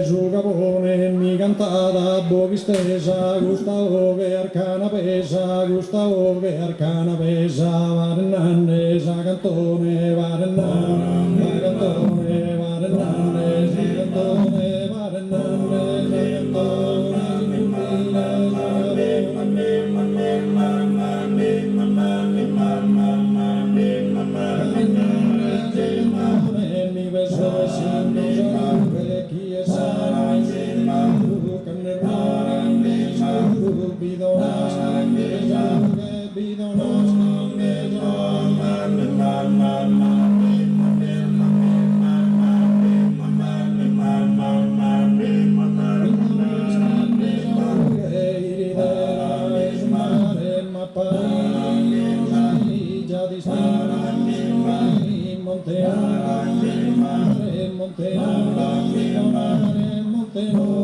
Su cabone mi cantat a boghe istesa custa 'oghe arcana pesa, custa 'oghe arcana pesa, paret nande sa cantone, paret nande sa cantone, paret nande sa cantone, paret nande sa cantone, Paret nande sa cantone, mi peso e sinno sa rughe, chi est cando est iscuru bido naschende sa lughe, bido naschende sa Bido naschende sa lughe, iridera 'e su mare, m'apparìo sa 'iggia distinta Monte Gonare, Monte Gonare, Monte Gonare.